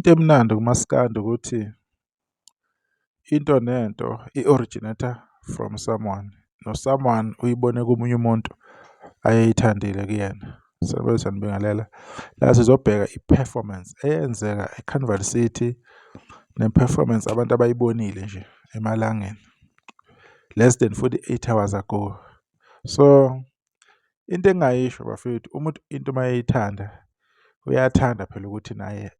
Into emnandi kumaskandi ukuthi into nento i-originate-a from someone, no-someone uyibone komunye umuntu ayeyithandile kuyena. Sanibona, sanibingelela. La sizobheka i-performance eyenzeka e-Carnival City ne-performance abantu abayibonile nje emalangeni less than 48 hours ago. So into engingayisho bafethu, umuntu into uma eyithanda uyathanda phela ukuthi naye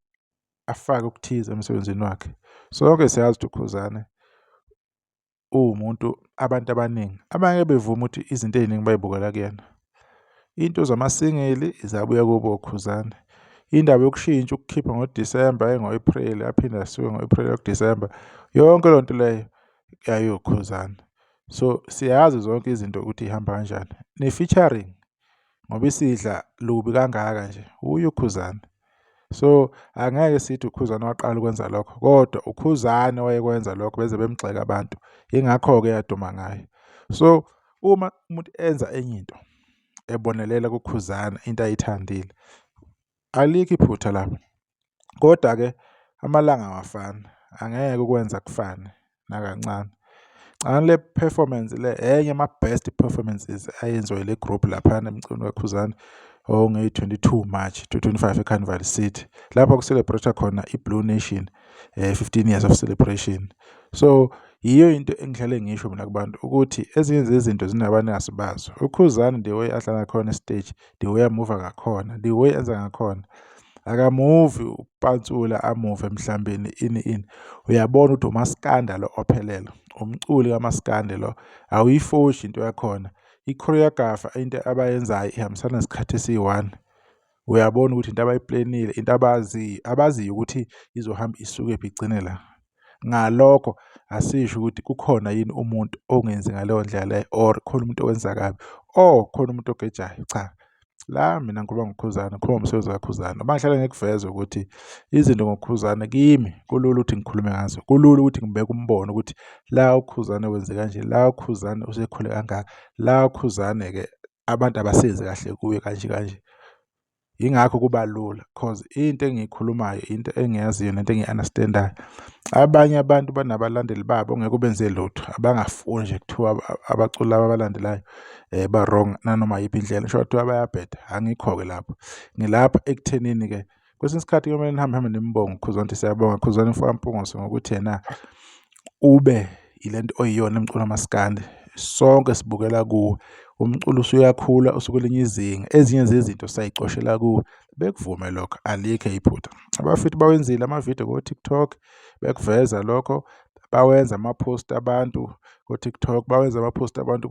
afake okuthize emsebenzini wakhe. Sonke siyazi ukuthi uKhuzani uwumuntu abantu abaningi abangeke bevume ukuthi izinto ey'ningi bay'bukela kuyena. Into zamasingili zabuya kubo oKhuzani. Indaba yokushintsha ukukhipha ngoDisemba aye ngo-April aphinde asuke ngo-April kuDisemba, yonke leyo nto leyo yayiwuKhuzani. So siyazi zonke izinto ukuthi y'hamba kanjani. Ne-featuring ngoba isidla lubi kangaka nje wuye uKhuzani. So angeke sithi uKhuzani waqala ukwenza lokho kodwa uKhuzani owayekwenza lokho beze bemgxeka abantu, yingakho-ke yaduma ngaye. So uma umuntu enza enye into ebonelela kuKhuzani into ayithandile, alikho iphutha lapho. Kodwa-ke amalanga awafani, angeke ukwenza kufane nakancane. Cabanga le performance le enye yama-best performances ayenziwa ile group laphayana emculweni kaKhuzani ongeyi-22 March 2025 eCarnival City lapho ku-celebrate khona i-Blue Nation 15 years of celebration. So yiyo into engihlale ngisho mina kubantu ukuthi ezinye zezinto zinabanikazi bazo. UKhuzani the way adlala ngakhona e-stage, the way amuva ngakhona, the way enza ngakhona, akamuvi upantsula amuve mhlambeni ini ini. Uyabona ukuthi umaskanda lo ophelele, umculi kamaskandi lo, awuyifoshi into yakhona. I-choreographer into abayenzayo ihambisana nesikhathi esiyi-one. Uyabona ukuthi into abayiplanile, into abaziyo, abaziyo ukuthi izohamba isukephi igcine la. Ngalokho asisho ukuthi kukhona yini umuntu ongenzi ngaleyo ndlela leyo or khona umuntu owenza kabi or khona umuntu ogejayo, cha. La mina ngikhuluma ngoKhuzani, ngikhuluma ngomsebenzi kaKhuzani. Uma ngihlale ngikuveza ukuthi izinto ngoKhuzani kimi kulula ukuthi ngikhulume ngazo, kulula ukuthi ngibeke umbono ukuthi la uKhuzani wenze kanje, la uKhuzani usekhule kangaka, la uKhuzane-ke abantu abasezi kahle kuye kanje kanje. Yingakho kuba lula cause into engiyikhulumayo into engiyaziyo nento engiyi-understand-ayo. Abanye abantu banabalandeli babo ongeke ubenze lutho, abangafuni nje kuthiwa abaculi laba abalandelayo ba-wrong nanoma yiphi indlela, ngisho kuthiwa bayabheda, angikho-ke lapho. Ngilapha ekuthenini-ke kwesinye isikhathi kuyomele nihambe hambe nimbonge uKhuzani ukuthi siyabonga Khuzani mfoka Mpungose ngokuthi yena ube yile nto oyiyona emculweni kamaskandi. Sonke sibukela kuwe, umculo usuyakhula usukwelinye izinga, ezinye zezinto sayicoshela kuwe. Bekuvume lokho, alikho iphutha. Abafethu bawenzile amavidiyo ko-TikTok bekuveza lokho, bawenza ama-post abantu ko-TikTok, bawenza ama-post abantu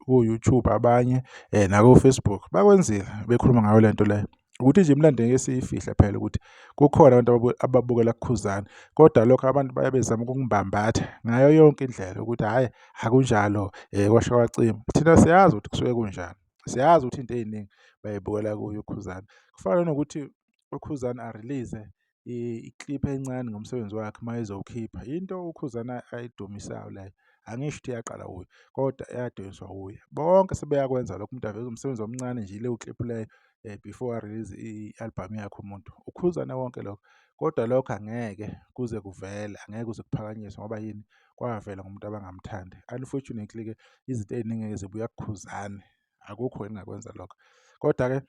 ku-YouTube abanye nako-Facebook, bakwenzile bekhuluma ngayo le nto leyo. Ukuthi nje imilando ngeke siyifihle phela ukuthi kukhona abantu ababukela kuKhuzani, kodwa lokho abantu baye bezama ukungibambatha ngayo yonke indlela ukuthi hhayi akunjalo kwasha kwacima. Thina siyazi ukuthi kusuke kunjani, siyazi ukuthi into ey'ningi bayibukela kuye uKhuzani. Kufana nokuthi uKhuzani a-release i-clip encane ngomsebenzi wakhe uma ezowukhipha, into uKhuzani ayidumisayo leyo. Angisho ukuthi yaqala kuye kodwa yadonswa wuye. Bonke sebeyakwenza lokho, umuntu aveze umsebenzi omncane nje ileyo clip leyo before a-release i-album yakhe umuntu. Ukhuzana konke lokho, kodwa lokho angeke kuze kuvele, angeke kuze kuphakanyiswe ngoba yini? Kwavela ngomuntu abangamthandi. Unfortunately-ke izinto ey'ningi-ke zibuya kuKhuzani, akukho engingakwenza lokho. Kodwa-ke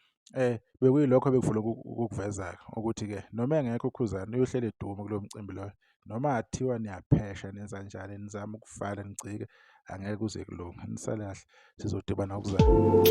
bekuyilokho ebengifuna ukukuveza-ke ukuthi-ke noma engekho uKhuzani uyohleli edume kulowo mcimbi loyo. Noma ngathiwa niyaphesha nenzanjani nizame ukuvala nigcike angeke kuze kulunge. Nisale kahle sizodibana ngokuzayo.